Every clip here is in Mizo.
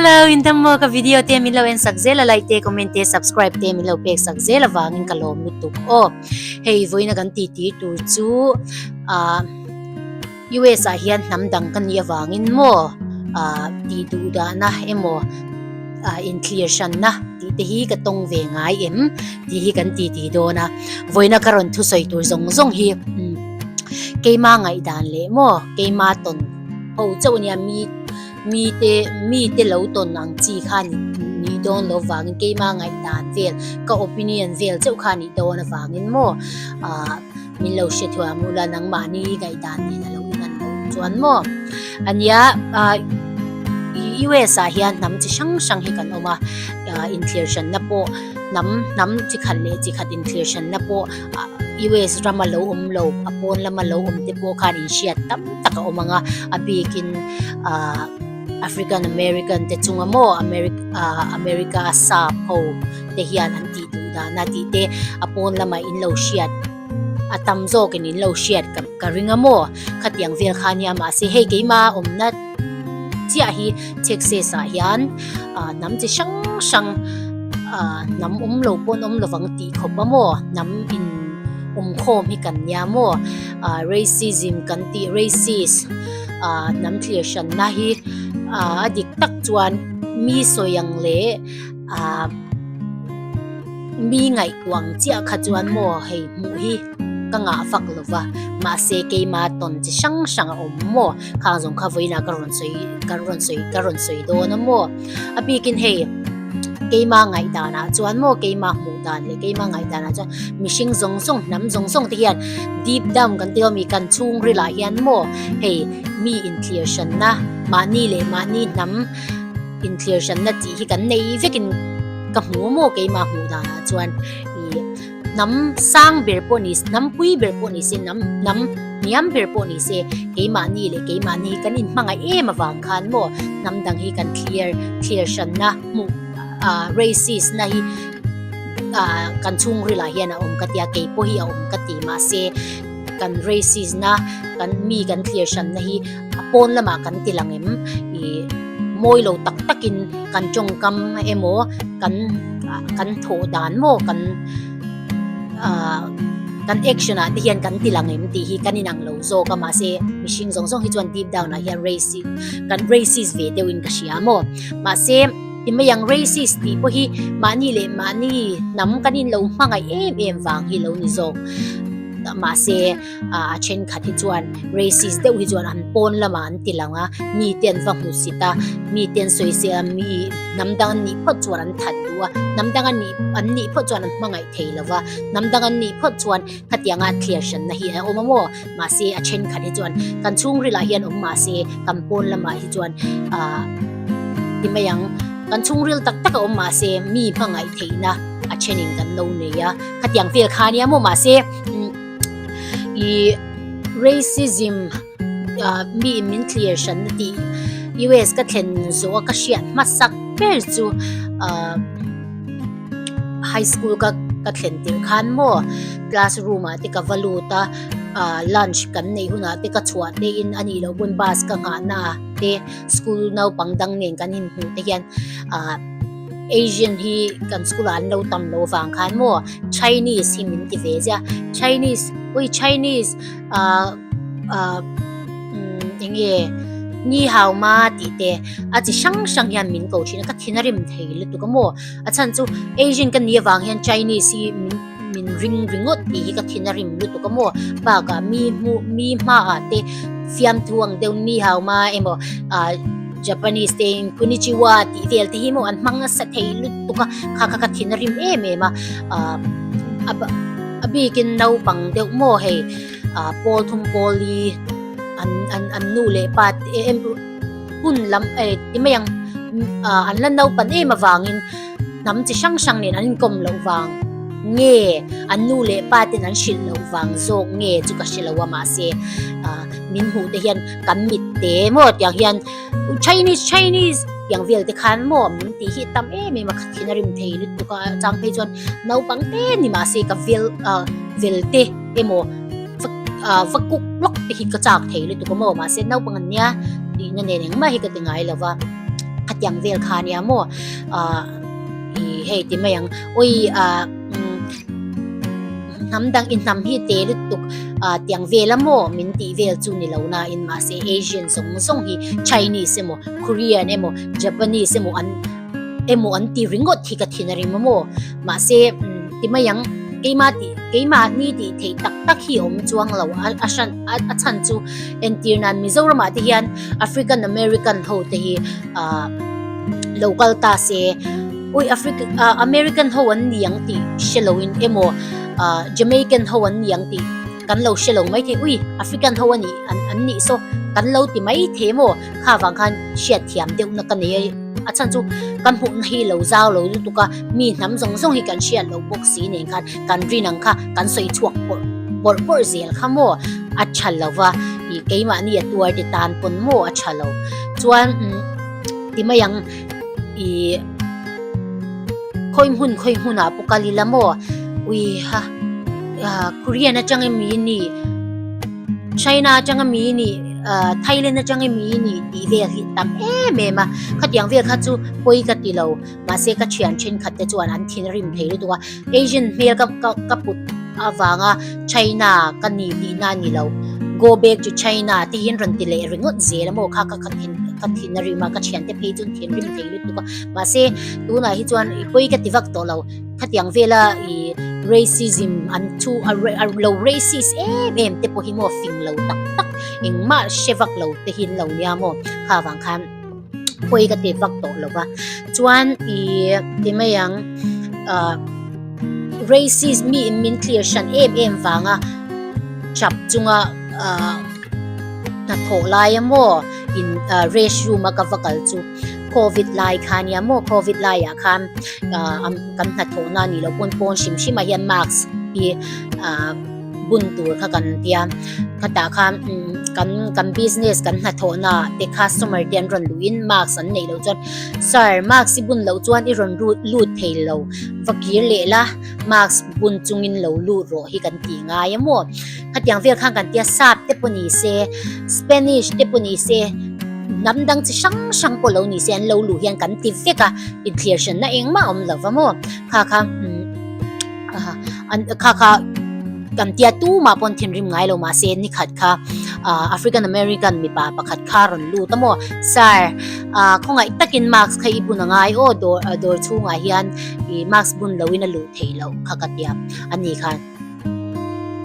Hello in dam maw ka video te min lo en sak zel a like te comment te subscribe te min lo pek sak zel avangin ka lawm lutuk aw. Hei vawiina kan tih tir tur chu ah US ah hian hnam dang ka nih avangin maw ah tih duh dahna emaw ah inthlir hranna tih te hi ka tawng ve ngai em tih hi kan ti ti dawn a. Vawiina ka rawn thusawi tur zawng zawng hi keima ngaihdan leh maw keima tawn ho chauh ania mi mite mite lo tawn ang chi kha ni nih dawn lo vangin keima ngaihdan vel ka opinion vel chauh kha nih dawn avangin maw ah min lo hre thuam ula nangmahni ngaihdan nen a lo inan lo chuan maw ania ah US ah hian hnam chi hrang hrang hi kan awm a ah inthlir hranna pawh hnam hnam chi khat leh chi khat inthlir hranna pawh ah US rama lo awm lo a pawn lama lo awm te pawh khan inhriat tam tak a awm ang a a bikin ah African American te chunga maw ah America a sap ho te hian an tih duh dan a tih te a pawn lamah in lo hriat a tam zawkin in lo hriat ka ka ring a maw khatiang vel kha ania mahse hei keima awmna chiah hi Texas ah hian ah hnam chi hrang hrang ah hnam awm lo pawh an awm lovang tih khawp a maw hnam in awm khawm hi kan nia maw ah racism kan tih racist ah hnam thlir hranna hi ah a dik tak chuan mi sawi ang leh ah mi ngaihtuah ang chiah kha chuan maw hei hmuh hi ka ngah vak lo va mahse keima tawn chi hrang hrang a awm maw khang zawng kha vawiinah ka rawn sawi ka rawn sawi ka rawn sawi dawn a maw a bikin hei keima ngaihdanah chuan maw keima hmuh dan leh keima ngaihdanah chuan mihring zawng zawng hnam zawng zawng te hian deep down kan tih awmi kan chhungril ah hian maw hei mi inthlir hranna mahni leh mahni hnam inthlir hranna tih hi kan nei vekin ka hmu maw keima hmuh danah chuan ih hnam sang ber pawh ni hnam pui ber pawh ni se hnam hnam hniam ber pawh ni se keimahni leh keimahni hi kan inhmangaih em avang khan maw hnam dang hi kan thlir thlir hranna hmuh ah racist na hi ah kan chhungril ah hian a awm ka tia kei pawh hi a awm ka ti mahse kan racist na kan mi kan thlir hranna hi a pawn lamah kan ti lang em ih mawi lo tak takin kan tawngkam emaw kan kan thawh dan maw kan ah kan action ah te hian kan ti lang em tih hi kan inang lo zawk a mahse mihring zawng zawng hi chuan deep down ah hian racist kan racist ve deuhin ka hria maw mahse ti mai ang racist tih pawh hi mahni leh mahni hnam kan inlo hmangaih em em vang hi lo ni zawk mahse a thenkhat hi chuan racist deuh hi chuan an pawn lamah an ti lang a mite an va hmu sit a mite an sawi se a mi hnam dang an nih phawt chuan an that duh a hnam dang an nih an nih phawt chuan an hmangaih thei lo va hnam dang an nih phawt chuan khatianga thlir hranna hi a awm a maw mahse a thenkhat hi chuan kan chhungril ah hian awm mahse kan pawn lamah hi chuan ah ti mai ang kan chhungril tak tak a awm mahse mi hmangaih theihna a thenin kan lo nei a khatiang vel kha ania maw mahse Ih racism ah mi min thlir hran na tih US ka thlen zawh a ka hriat hmasak ber chu ah high school ka ka thlen tirh khan maw classroom ah te ka va lut a ah lunch kan neih hunah te ka chhuah te in a nih loh pawn bus ka nghah na ah te school naupang dang nen kan inhmuh te hian ah. Asian hi kan school ah an lo tam lo vang khan maw Chinese hi min ti ve zia Chinese ui Chinese ah ah umm eng nge ni hau ma tih te a chi hrang hrang hian min ko thin a ka thin a rim thei lutuk a maw a chhan chu Asian ka nih avang hian Chinese hi min min ring ringawt tih hi ka thin a rim lutuk a maw bakah mi hmuh mi hmaah te fiamthu ang deuh ni hau ma emaw ah Japanese te in Kunichiwa tih vel te hi maw an hmang nasa thei lutuk a kha kha ka thin a rim em em a ah a a bikin naupang deuh maw hei ah pawl thum pawl hi an an an nu leh pa te em hun lam eh ti mai ang ah an la naupan em avangin hnam chi hrang hrang nen an inkawm loh vang nge an nu leh pa ten an hrilh loh vang zawk nge chu ka hre lo a mahse ah min hmuh te hian kan mit te maw tiang hian Chinese Chinese tiang vel te khan maw min tih hi tam em em a kha thin a rim thei lutuk a chang phei chuan naupang te ni mahse ka vel ah vel te emaw ah va kuk lawk te hi ka chak thei lutuk a maw mahse naupang an nia tihna nen engmah hi ka ti ngai lo va. tiang vel kha ania maw ah ih hei ti mai ang awi ah umm hnam dang i hnam hi te lutuk ah tiang vel a maw min tih vel chu ni lo nain mahse Asian zawng zawng hi Chinese emaw Korean emaw Japanese emaw an emaw an ti ringawt hi ka thin a rim a maw mahse umm ti mai ang keimah tih keimahni tih theih tak tak hi a awm chuang lo a a hran a chhan chu entir nan Mizoramah te hian African American ho te hi ah lo kal ta se ui African ah American ho an ni ang tih hre lo in emaw ah Jamaican ho an ni ang tih kan lo hre lo maithei ui African ho a nih an an nih saw kan lo ti maithei maw kha vang khan hriat thiam deuh na ka nei a a chhan chu kan hmuhna hi lo zau lo lutuk a mi hnam zawng zawng hi kan hriat loh bawk si nen khan kan rin ang kha kan sawi chhuak pawrh pawrh pawrh zel kha maw a tha lo va ih keimahni a tuar te tan pawn maw a tha lo chuan umm ti mai ang ih khawi hmun khawi hmunah pawh kal ila maw ui ha ah Korean atang emaw i nih China atanga mi nih ah Thailand atanga mi nih tih vel hi tam em em a khatiang vel kha chu pawi ka ti lo mahse ka thian thenkhat te chuan an thin rim thei lutuk a Asian hmel ka ka ka put avanga China ka ni tihna a ni lo go back to China te hian rawn ti leh ringawt zel a maw kha ka ka thin ka thin a rim a ka thiante phei chu an thin rim thei lutuk a mahse tunah hi chuan pawi ka ti vak tawh lo. Khatiang vela ih racism an thu a a lo racist em em te pawh hi maw fing lo tak tak engmah hre vak lo te hi an lo nia maw kha vang khan pawi ka ti vak tawh lo va chuan ih ti mai ang ah racist mi in min clear hran em em vanga chap chunga ah hnathawh lai a maw in ah restroom a ka va kal chu. Covid lai kha nia maw Covid laiah khan ah kan hnathawhna a nih loh pawn pawn hrim hrim ah hian mask hi ah bun tur kha kan tia khatah khan umm kan kan business kan hnathawhna ah te customer te an rawn luh in mask an neih loh chuan sir mask i bun loh chuan i rawn lut lut thei lo va kir leh la mask bun chungin lo lut rawh hi kan tih ngai a maw. Khatiang vel khan kan tia sap te pawh ni se, Spanish te pawh ni se, hnam dang chi hrang hrang pawh lo ni se an lo luh hian kan ti vek a, inthlir hranna engmah a awm lo va maw? Kha kha umm an kha kha kan tia tumah pawh an thinrim ngai lo mahse nikhat kha ah African American mipa pakhat kha rawn lut a maw? Sir ah khawngaih takin mask kha i bun a ngai aw dawr dawr chhungah hian ih mask bun loin a luh theih loh kha ka tia a ni khan.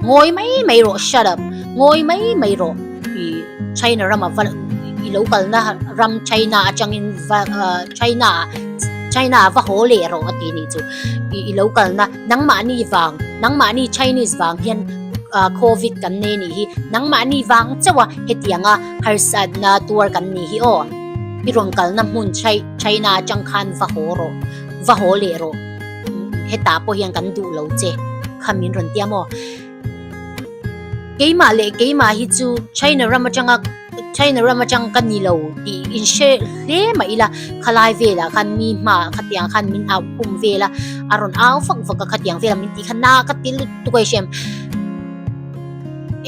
Ngawi mai mai rawh shut up ngawi mai mai rawh i China rama va i lo kalna ram China atangin va China ah China ah va haw leh rawh a ti nih chu i i lo kalna nangmahni vang nangmahni Chinese vang hian ah covid kan nei nih hi nangmahni vang chauh a hetianga harsatna tuar kan nih hi aw i rawn kalna hmun China atang khan va haw rawh va haw leh rawh. Hetah pawh hian kan duh lo che kha min rawn tia maw? Keimah leh keimah hi chu China ram atanga China ram atang ka ni lo tih in hre hle mah ila khalai velah khan mi hmaah khatiang khan min au khum vel a, a rawn au vak vak a khatiang velah min tih kha na ka ti lutuk a i hriam.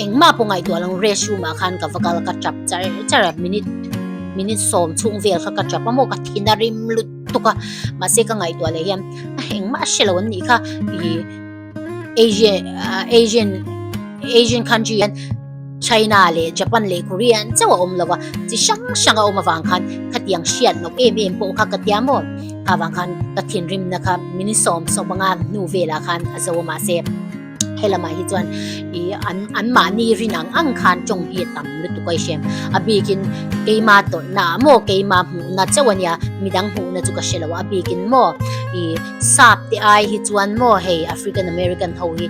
Engmah pawh ngaihtuah lo restroom ah khan ka va kal ka tap char char a minute minute sawm chhung vel kha ka tap a maw ka thin a rim lutuk. tuk a mahse ka ngaihtuah leh hian a engmah a hre lo an nih kha ih Asian ah Asian Asian country hian China leh Japan leh Korea an chauh a awm lo va chi hrang hrang a awm avang khan khatiang hriat loh em em pawh kha ka tia maw kha vang khan ka thinrimna kha minute sawm sawm anga hnu velah khan a zo a mahse. Helamah hi chuan ih an an mahni rin ang ang khan tawng hi a tam lutuk a i hriam. A bikin keima tawrhna ah maw keima hmuhna chauh a nia midang hmuhna chu ka hre lo a bikin maw ih sap te ai hi chuan maw hei African American ho hi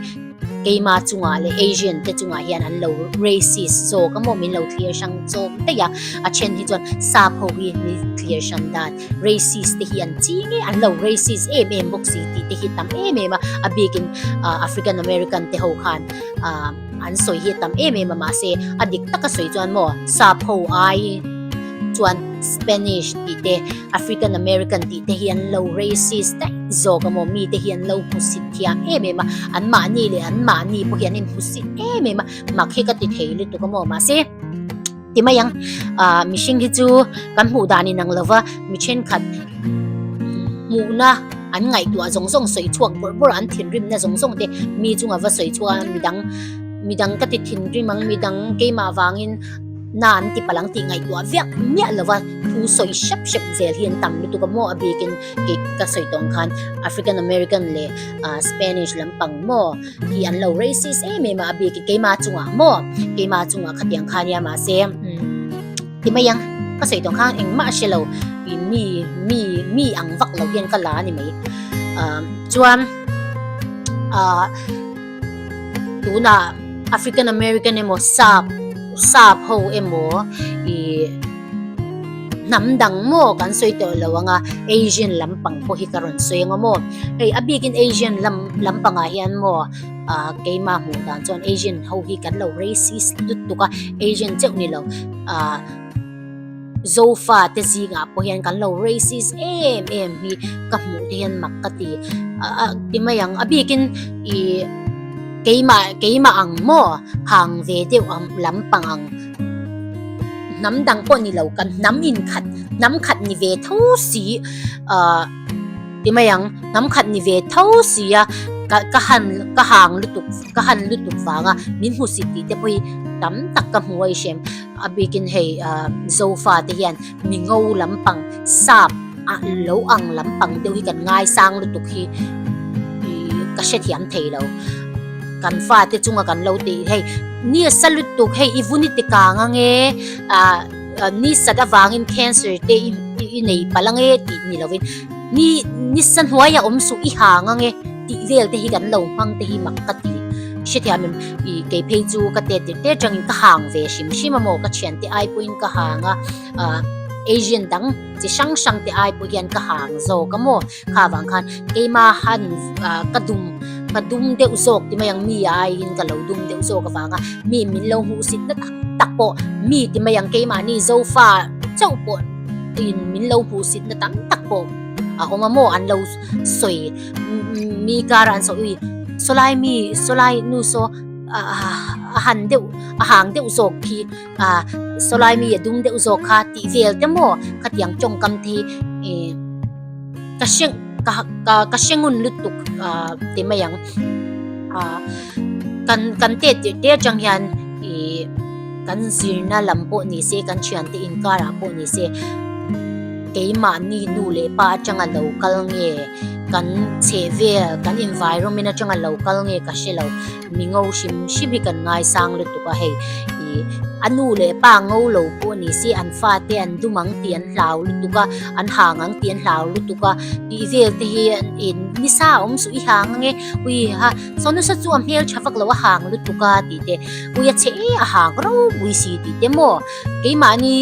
keima chungah leh Asian te chungah hian an lo racist zawk a maw min lo thlir hrang chawk daih a a then hi chuan sap ho hi min thlir hran dan. Racist te hi an ching e, an lo racist em em bawk si tih te hi tam em em a, a bikin African American te ho khan an sawi hi a tam em em a mahse a dik taka sawi chuan maw sap ho ai chuan Spanish tih te African American tih te hi an lo racist daih zawk a maw mi te hi an lo hmusit thiam em em a, an mahni leh an mahni pawh hi an inhmusit em em a, mak hi ka ti thei lutuk a maw mahse. Ti mai ang, ah mihring hi chu kan hmuh dan inang lo va, mi thenkhat hmuhna an ngaihtuah zawng zawng sawi chhuak bawrh bawrh a, an thinrimna zawng zawng te mi chunga va sawi chhuak a, midang midang ka ti thinrim ang, midang keimah vangin na an ti palh ang tih ngaihtuah viak miah lo va, thu sawi hrep hrep zel hi an tam lutuk a maw a bikin kei ka sawi tawh ang khan African American leh ah Spanish lampang maw. Hi an lo racist em em a, a bik keima chungah maw, keima chungah khatiang kha nia mahse umm ti mai ang, ka sawi tawh khan engmah a hre lo ih mi mi mi ang vak lo hian ka la a ni mai. Ah chuan ah tunah African American emaw sap sap ho emaw ih Hnam dang maw kan sawi tawh lo ang a, Asian lampang pawh hi ka rawn sawi ang a maw. Hei a bikin Asian lam lampangah hian maw ah keimah hmuh dan chuan Asian ho hi kan lo racist lutuk a, Asian chauh ni lo ah Zofa te zingah pawh hian kan lo racist em em hi ka hmuh te hian mak ka ti ah ti mai ang. A bikin ih keimah keimah ang maw hang ve deuh ang lampang ang. Hnam dang pawh ni lo kan hnam inkhat hnam khat ni ve tho si ahh ti mai ang hnam khat ni ve tho si a ka ka han ka hang lutuk ka han lutuk vanga min hmusit tih te pawh hi tam tak ka hmu a i hrem a bikin hei ahh zofa te hian mi ngo lampang sap ah lo ang lampang deuh hi kan ngaisang lutuk hi ih ka hrethiam thei lo. Kan fate chunga kan lo tih hei ni a sa lutuk hei i vun i ti kang ange ah ni sat avangin cancer te i i nei palh ange tih ni lovin ni ni sa hnuaia awm suh i hang ange tih vel te hi kan lo hmang te hi mak ka ti hrethiam em ih kei phei chu ka tet tir te atangin ka hang ve hrim hrim a maw ka thiante ai pawhin ka hang a ah Asian dang chi hrang hrang te ai pawh hian ka hang zawk a maw. Kha vang khan keima han ah ka dum ka dum deuh zawk ti mai ang mi aiin ka lo dum deuh zawk avanga mi min lo hmuh sit na tak tak pawh mi ti mai ang keimahni zofa chauh pawh in min lo hmuh sit na tam tak pawh a awm a maw an lo sawi mi kar an sawi ui sawlai mi sawlai nu saw a han deuh a hang deuh zawk khi ah sawlai mi a dum deuh zawk kha tih vel te maw khatiang tawngkam te hi ih ka hre ka ka ka hre ngun lutuk ah ti mai ang ah kan kan tet tirh te atang hian ih kan zirna lam pawh ni se kan thiante inkar ah pawh ni se keimahni nu leh pa atanga lo kal nge kan chheh vel kan environment atanga lo kal nge ka hre lo. Mi ngo hrim hrim hi kan ngaisang lutuk a hei ih a nu leh pa ngo lo pawh ni se an fate an dum ang tih an hlau lutuk a an hang ang tih an hlau lutuk a tih vel te hi in nisa a awm suh i hang ange ui ha saw nasa chu a hmel tha vak lo a hang lutuk a tih te ui a chhe e a hang ropui si tih te maw keimahni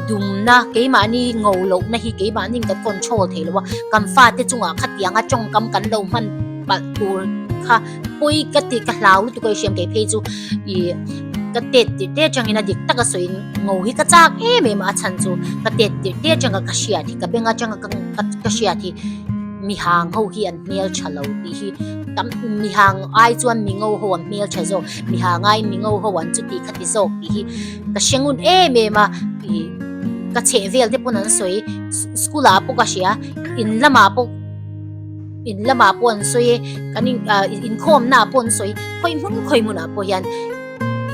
dumna keimahni ngo lohna hi keimahni kan control thei lo a kan fate chungah khatianga tawngkam kan lo hman palh tur kha. Pawi ka ti ka hlau lutuk a i hriam kei phei chu ih ka tet tirh te atangin a dik taka sawiin ngo hi ka chak em em a a chhan chu ka tet tirh te atanga ka hriat hi ka beng atanga ka ka hriat hi mi hang ho hi an hmel tha lo tih hi tam mi hang ai chuan mi ngo ho an hmel tha zawk mi hang ai mi ngo ho an chuti khati zawk tih hi ka hre ngun em em a ih ka chheh vel te pawn an sawi school ah pawh ka hria in lamah pawh. In lamah pawh an sawi e, kan in ah inkhawmna ah pawh an sawi, khawi hmun khawi hmunah pawh hian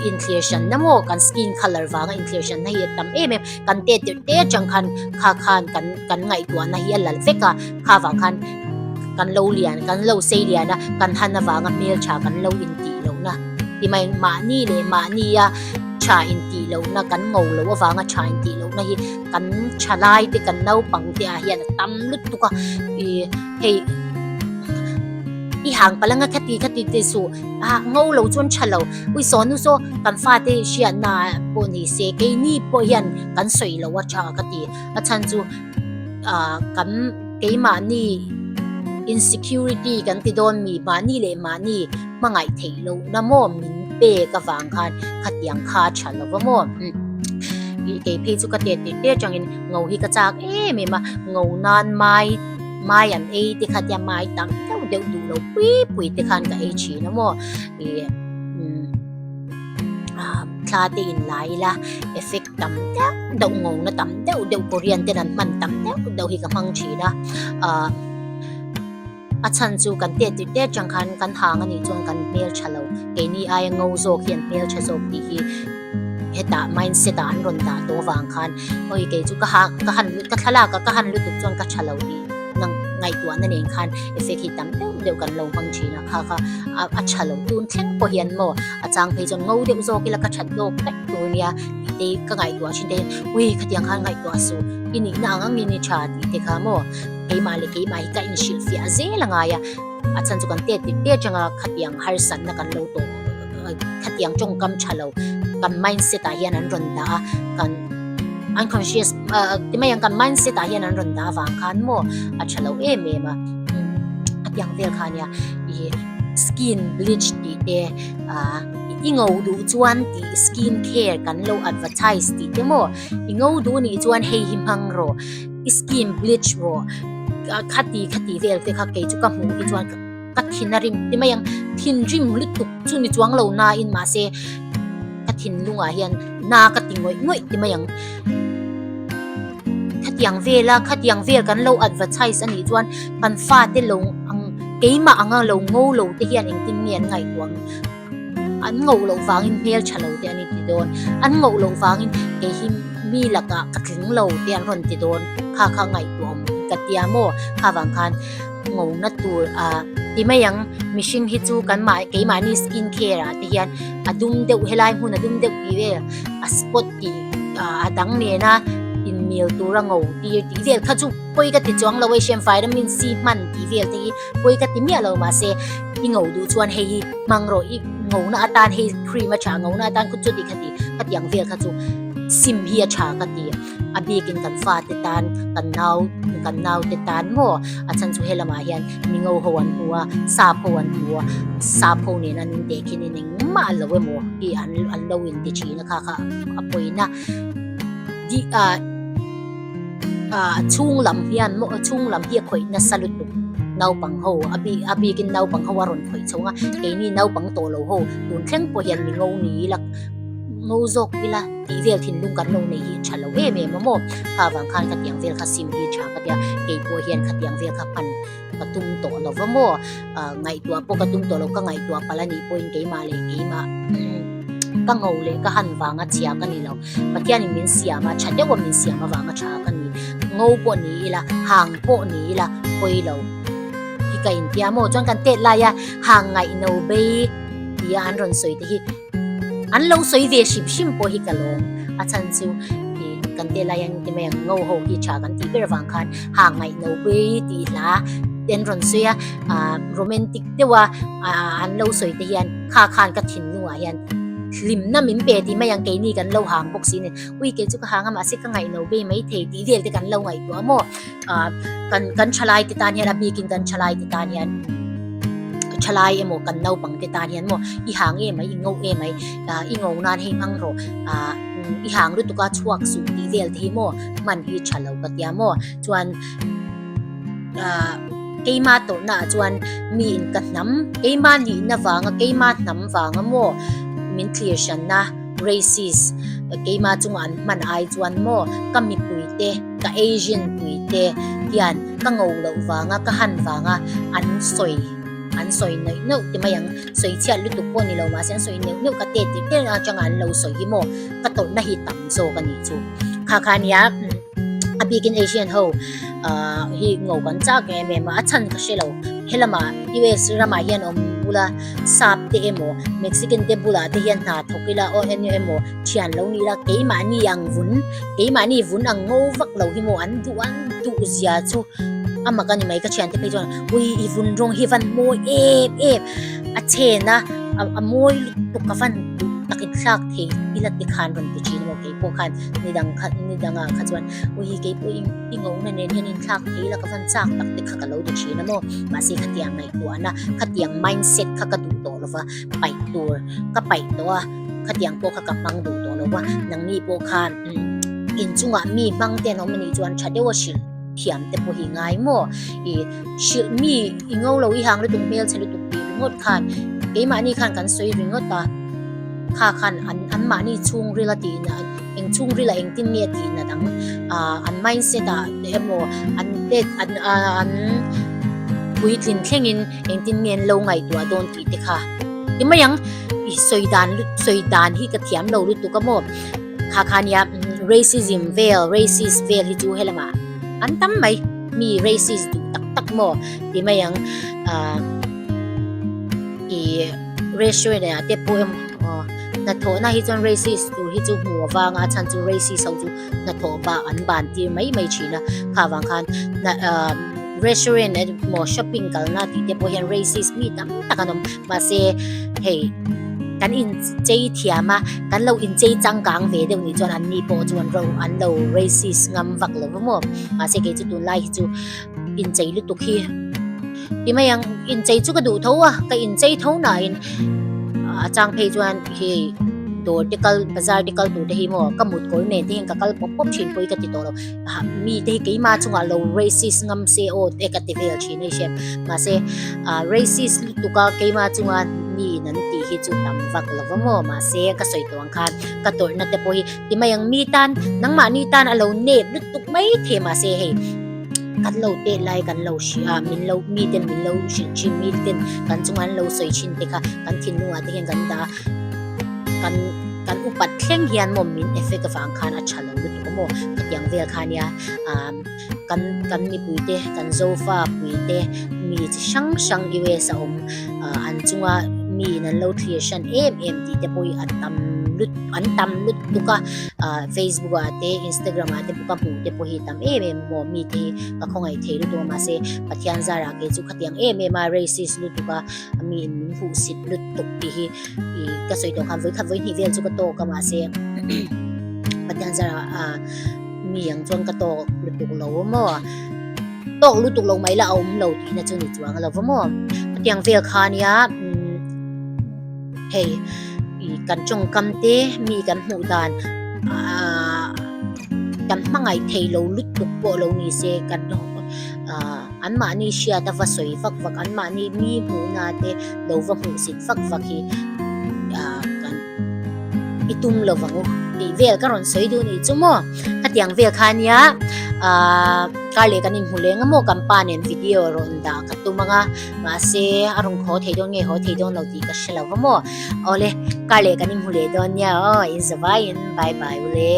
inthlir hranna maw kan skin colour vanga inthlir hranna hi a tam em em, kan tet tirh te atang khan kha khan kan kan ngaihtuahna hi a la vek a, kha vang khan kan lo lian kan lo sei lian a, kan han avanga hmeltha kan lo intih lohna ti mai mahni leh mahnia tha intih lohna kan ngo loh avanga tha intih lohna hi. Kan thalai te kan naupang te ah hian a tam lutuk a ih hei i hang palh anga khati khati te suh ah ngo lo chuan tha lo ui saw nu saw kan fate hriatna pawh ni se keini pawh hian kan sawi lo a tha ka ti a chhan chu ah kan keimahni insecurity kan ti dawn mi mahni leh mahni hmangaih theih loh na maw min pek avang khan khatiang kha a tha lo va maw ih kei phei chu ka tet tirh te atangin ngo hi ka chak em em a ngo nan mai mai an ei te kha tia mai tam deuh deuh duh lo pui pui te khan ka ei thin a maw ih ah. thla te in la ila effect tam deuh deuh ngo na tam deuh deuh Korean ten an hman tam deuh deuh hi ka hmang thin a ah a chhan chu kan tet tir te atang khan kan hang anih chuan kan hmeltha lo keini aia ngo zawk hi an hmeltha zawk tih hi hetah mindset ah an rawn dah tawh avang khan awi kei chu ka ha ka han ka thlalak a ka han lutuk chuan ka tha lo tih ngaihtuahna nen khan effect hi tam deuh deuh kan lo hmang thin a kha kha a tha lo tun thleng pawh hian maw a chang phei chuan ngo deuh zawk ila ka that dawk daih tur nia tih te ka ngaihtuah thin te hian ui khatiang khan ngaihtuah suh i nihna ang ang in i tha tih te kha maw keimah leh keimah hi ka inhrilh fiah zel a ngai a a chhan chu kan tet tir te atanga khatiang harsatna kan lo tawh khatiang tawngkam tha lo kan mindset ah hian an rawn dah a kan unconscious ah ti mai ang kan mindset ah hian an rawn dah avang khan maw a tha lo em em a a piang vel kha ania ih skin bleach tih te ah i ngo duh chuan tih skin care kan lo advertise tih te maw i ngo duh anih chuan hei hi hmang rawh i skin bleach rawh khati khati vel te kha kei chu ka hmuh hi chuan ka thin a rim ti mai ang thinrim lutuk chu ni chuang lo nain mahse ka thinlungah hian na ka ti ngawih ngawih ti mai ang khatiang vela khatiang vel kan lo advertise anih chuan kan fate lo ang keimah anga lo ngo lo te hian engtin nge an ngaihtuah ang an ngoh loh vangin hmel tha lo te an inti dawn an ngoh loh vangin kei hi mi lakah ka tling lo te an rawn ti dawn kha kha ngaihtuah awm ka tia maw kha vang khan. Ngona tur ah ti mai ang mihring hi chu kan mah keimahni skin care ah te hian a dum deuh helai hmun a dum deuh tih vel a spot tih ah a dang nena inmil tura ngo tir tih vel kha chu pawi ka ti chuang lo a hriam vitamin C hman tih vel te hi pawi ka ti miah lo mahse i ngo duh chuan hei hi hmang rawh i ngona atan hei cream a tha ngona atan khaw chuti khati khatiang vel kha chu sim hi a tha ka ti. A bikin kan fate tan, kan nau, kan naute tan maw? A chhan chu helamah hian mingo ho an hmu a, sap ho an hmu a, sap ho nen an inteh khinin engmah lo emaw hi an an lo inti thin a kha kha a pawina di ah ah chhung lam hian maw chhung lam hi a khawih nasa lutuk naupang ho a bik a bikin naupang ho a rawn khawih chho ang a keini naupang tawh lo ho tun thleng pawh hian mingo ni ila ngo zawk ila. Tih vel thinlung kan lo nei hi tha lo em em a maw? Kha vang khan khatiang vel kha sim hi tha ka tia, kei pawh hian khatiang vel kha hman ka tum tawh lo va maw? Ah ngaihtuah pawh ka tum tawh lo, ka ngaihtuah palh a nih pawhin keimah leh keimah ka ngo leh ka han vanga chhia ka ni lo. Pathianin min siam a, tha deuha min siam avanga tha ka ni. Ngo pawh ni ila, hang pawh ni ila pawi lo hi ka intia maw? Chuan kan tet laia hang ngaihno bei tia an rawn sawi te hi, An lo sawi ve hrim hrim pawh hi ka lawm. A chhan chu ih kan te lai an ti mai ang ngo ho hi tha kan tih ber avang khan ha ngaih no pui tih hla te an rawn sawi a, ah romantic deuh a ah an lo sawi te hian kha khan ka thinlungah hian hlimna min pe tih mai ang keini kan lo hang bawk si nen ui kei chu ka hang a mahse ka ngaih no bei mai thei tih vel te kan lo ngaihtuah maw. Ah kan kan thalai te tan hian a bikin kan thalai te tan hian thalai emaw kan naupang te tan hian maw i hang em mai i ngo em mai ah i ngo nan hei hmang rawh ah i hang lutuk a chhuak suh tih vel te hi maw hman hi tha lo ka tia maw chuan ah keima tawrhna ah chuan mi in ka hnam keima nihna vanga keima hnam vanga maw min thlir hranna racist keima chungah an hman ai chuan maw ka mipui te. Ka Asian pui te hian ka ngo loh vanga ka han vanga an sawi an sawi neuh neuh ti mai ang sawi chhiat lutuk pawh ni lo mahse an sawi neuh neuh ka tet tir tir atanga an lo sawi hi maw ka tawrhna hi tam zawk a nih chu kha kha nia a bikin Asian ho ah hi ngo kan chak em em a a chhan ka hre lo helamah US ramah hian awm bula sap te emaw Mexican te bulah te hian hna thawk ila aw emaw thian lo ni la keimahni ang vun keimahni vun ang ngo vak lo hi maw an duh an duh zia chu a mak a ni mai ka thiante phei chuan ui i vun rawng hi van mawi em em a chen a a mawi lutuk ka van duh tak in thlak thei ila ti khan rawn ti thin maw keipawh khan ni dang kha ni dangah kha chuan ui keipawh i i ngo na nen hian in thlak thei ila ka van chak tak te kha ka lo ti thin a maw mahse khatiang ngaihtuahna khatiang mindset kha ka duh tawh lova paih tur ka paih tawh a. Khatiang pawh kha ka hmang duh tawh lo a, nangni pawh khan inchungah mi hmang te an awm anih chuan tha deuha hrilh thiam te pawh hi ngai maw? Ih hrilh mi i ngo lo i hang lutuk hmelchhe lutuk tih ringawt khan keimahni khan kan sawi ringawt a, Kha khan an anmahni chhungril a tihna eng chhungril ah engtin nge a tihna dang ah an mindset ah emaw an tet an an puitlin thlengin engtin nge an lo ngaihtuah dawn tih te kha ti mai ang i sawi dan sawi dan hi ka thiam lo lutuk a maw kha kha nia racism vel racist vel hi chu helamah an tam mai mi racist duh tak tak maw ti mai ang ah ih restaurant ah te pawh emaw aw hnathawhna hi chuan racist tur hi chu hmuh avanga a chhan chu racist ho chu hnathawh bak an ban tir mai mai thin a kha vang khan ah restaurant emaw shopping kalna tih te pawh hian racist mi tam tak an awm mahse hei kan inchei thiam a kan lo inchei changkang ve deuh nih chuan an ni pawh chu an ro an lo racist ngam vak lo va maw mahse kei chu tunlai hi chu inchei lutuk hi ti mai ang inchei chu ka duh tho a ka inchei tho nain a chang phei chuan hei dawr te kal bazar te kal tur te hi maw ka mut kawr nen te hian ka kal pawp pawp thin pawh hi ka ti tawh lo mi te hi keimah chungah lo racist ngam se aw te ka ti vel thin a hriat mahse ah racist lutuk a keimah chunga mi in an tih hi chu tam vak lo va maw mahse ka sawi tawh ang khan ka tawrhna te pawh hi ti mai ang mi tan nangmahni tan a lo nep lutuk mai thei mahse hei kan lo tet lai kan lo hria a min lo mi ten min lo hrilh thin mi ten kan chunga an lo sawi thin te kha kan thinlungah te hian kan dah a kan kan upat thleng hian maw min effect avang khan a tha lo lutuk a maw khatiang vel kha nia ah kan kan mipui te kan zofa pui te mi chi hrang hrang US a awm ah an chunga mi in an lo thlir hran em em tih te pawh hi a tam lut an tam lutuk a ah Facebook ah te Instagram ah te pawh ka hmuh te pawh hi tam em em maw mi te hi ka khawngaih thei lutuk a mahse Pathian zarah kei chu khatiang em em a racist lutuk a mi in min huh sit lutuk tih hi ih ka sawi tawh khan vawikhat vawihnih vel chu ka tawk a mahse Pathian zarah ah mi ang chuan ka tawk lutuk lo a maw tawk lutuk lo mai la a awm lo tihna chu ni chuang lo va maw khatiang vel kha nia umm hei ih kan tawngkam te mi kan hmuh dan ahh kan hmangaih thei lo lutuk pawh lo ni se kan ahh anmahni hriat a va sawi vak vak anmahni mi hmuhna te lo va hmuh sit vak vak hi ahh kan i tum lo vang u tih vel ka rawn sawi duh nih chu maw khatiang vel kha nia ahh kar leh kan inhmu leng a maw kan pa nen video rawn dah ka tum ang a mahse a rawn haw thei dawn nge haw thei dawn lo tih ka hre lo va maw awle kar leh kan inhmu leh dawn nia aw in zavaiin bye bye ule.